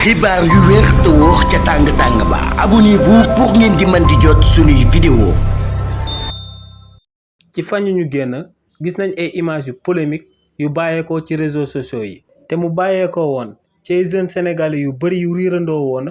xibaar yu wér te wóor ca tàng-tàng ba abonnez-vous pour ngeen di mën di jot suñuy vidéo. ci fan ñu génn gis nañ ay images yu polémique yu bàyyeekoo ci réseaux sociaux yi te mu bàyyeekoo woon ci ay jeunes sénégalais yu bari yu riirandoo woon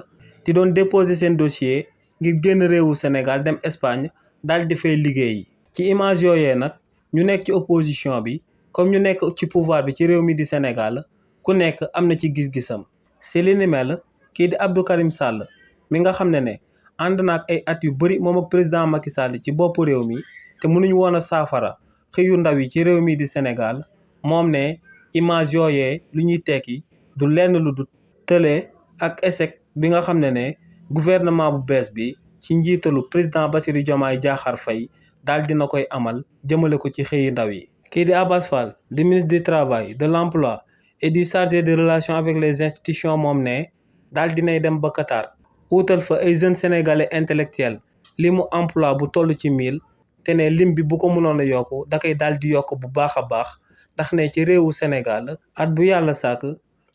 di doon déposer seen dossier ngir génn réewu Sénégal dem Espagne daal di fay liggéey. ci image yooyee nag ñu nekk ci opposition bi comme ñu nekk ci pouvoir bi ci réew mi di Sénégal ku nekk am na ci gis-gisam. si li ni mel kii di Abdou Karim Sall mi nga xam ne ànd na ak ay at yu bari moom ak président Macky Sall ci boppu réew mi te mënuñ woon a saafara xëyu ndaw yi ci réew mi di Sénégal moom ne image yooyee lu ñuy tekki du lenn lu du tële ak échec bi nga xam ne gouvernement bu bees bi ci njiitalu président Bassirou Diomaye Diakhar Faye daal dina koy amal jëmale ko ci xëyu ndaw yi. kii di Abass Fall di ministre du travail de l'emploi et du chargé de relations avec les institutions moom ne daal dinay dem ba Qatar wuutal fa ay jeunes sénégalais intellectuels li mu emploi bu toll ci 1000 te ne lim bi bu ko mënoon a yokk da koy daal di yokk bu baax a baax ndax ne ci réewu Sénégal at bu yàlla sàkk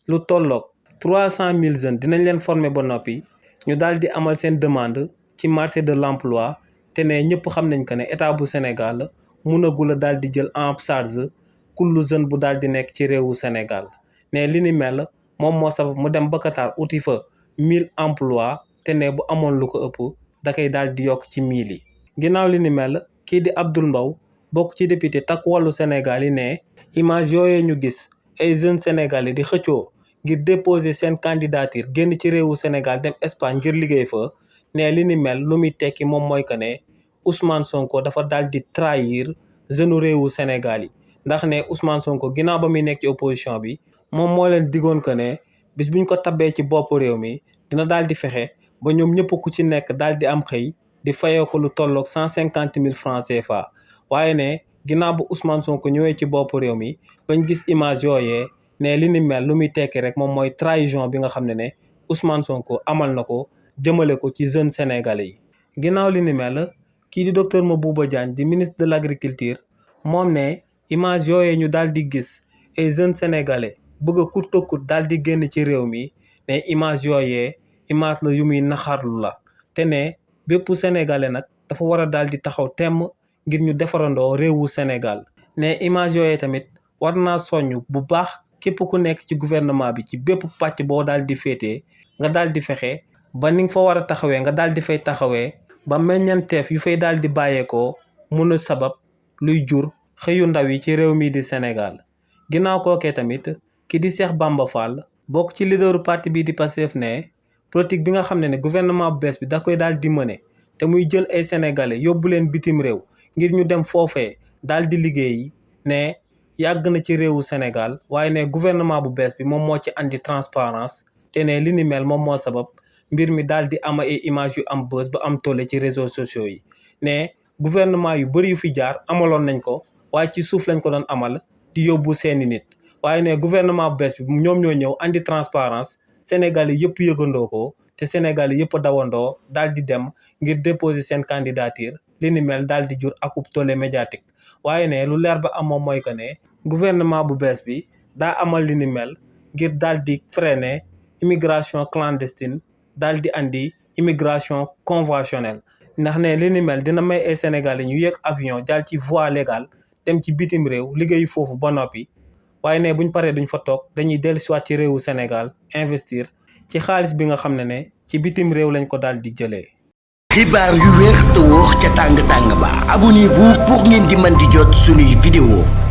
lu tolloog 300 000 jeunes dinañ leen former ba noppi ñu daal di amal seen demande ci marché de l'emploi te ne ñëpp xam nañ que ne état bu Sénégal mënagul a daal di jël en charge kullu jeune bu daal di nekk ci réewu Sénégal ne li ni mel moom moo sabab mu dem ba Qatar uti fa 1000 emplois te ne bu amoon lu ko ëpp da koy daal di yokk ci 1000 yi. ginnaaw li ni mel kii di Abdoul Mbow bokk ci député Takku Wallu Sénégal yi ne image yooyee ñu gis ay jeunes sénégalais di xëccoo ngir déposer seen candidature génn ci réewu Sénégal dem Espagne ngir liggéey fa ne li ni mel lu muy tekki moom mooy que ne Ousmane Sonko dafa daal di trahir jeune réewu Sénégal yi. ndax ne Ousmane Sonko ginnaaw ba muy nekk ci opposition bi moom moo leen digoon que ne bis buñ ko tabbee ci bopp réew mi dina daal di fexe ba ñoom ñëpp ku ci nekk daal di am xëy di fayoo ko lu tolloog 150 000 francs CFA. waaye ne ginnaaw ba Ousmane Sonko ñëwee ci bopp réew mi bañ gis image yooyee ne li ni mel lu muy tekki rek moom mooy trahison bi nga xam ne Ousmane Sonko amal na ko jëmale ko ci jeunes sénégalais yi. ginnaaw li ni mel kii di docteur Mabouba Diagne di ministre de l'agriculture moom ne image yooyee ñu daal di gis ay jeunes sénégalais bëgg a kut kut daal di génn ci réew mi ne image yooyee image la yu muy naxarlu la te ne bépp sénégalais nag dafa war a daal di taxaw temm ngir ñu defarandoo réewu Sénégal. ne image yooyee tamit war naa soññ bu baax képp ku nekk ci gouvernement bi ci bépp pàcc boo daal di féetee nga daal di fexe ba ni nga fa war a taxawee nga daal di fay taxawee ba meññanteef yu fay daal di bàyyeekoo mun a sabab luy jur xëyu ndaw yi ci réew mi di Sénégal. ginnaaw kookee tamit ki di Cheikh Bamba Fall bokk ci leaderu parti bii di Pastef ne politique bi nga xam ne gouvernement bu bees bi da koy daal di mëne te muy jël ay sénégalais yóbbu leen bitim réew ngir ñu dem foofee daal di liggéeyi ne yàgg na ci réewu Sénégal waaye ne gouvernement bu bees bi moom moo ci andi transparence te ne li ni mel moom moo sabab mbir mi daal di am ay image yu am buzz ba am tolle ci réseaux sociaux yi. ne gouvernement yu bari yu fi jaar amaloon nañ ko waaye ci suuf lañ ko doon amal di yóbbu seeni nit waaye ne gouvernement bu bees bi ñoom ñoo ñëw andi transparence Sénégalais yëpp yëgandoo ko te Sénégalais yëpp dawandoo daal di dem ngir déposer seen candidature li ni mel daal di jur akub tollé médiatique. waaye ne lu leer ba am moom mooy que ne gouvernement bu bees bi daa amal li ni mel ngir daal di freiner immigration clandestine daal di andi immigration conventionnelle ndax ne li ni mel dina may ay Sénégalais ñu yëg avion jàll ci voie légale dem ci bitim réew liggéeyu foofu ba noppi waaye ne buñ paree duñ fa toog dañuy dellusiwaat ci réewu Sénégal investir ci xaalis bi nga xam ne ci bitim réew lañ ko daal di jëlee. xibaar yu wér te wóor ca tàng-tàng ba abonnez-vous pour ngeen di mën di jot suñuy vidéo.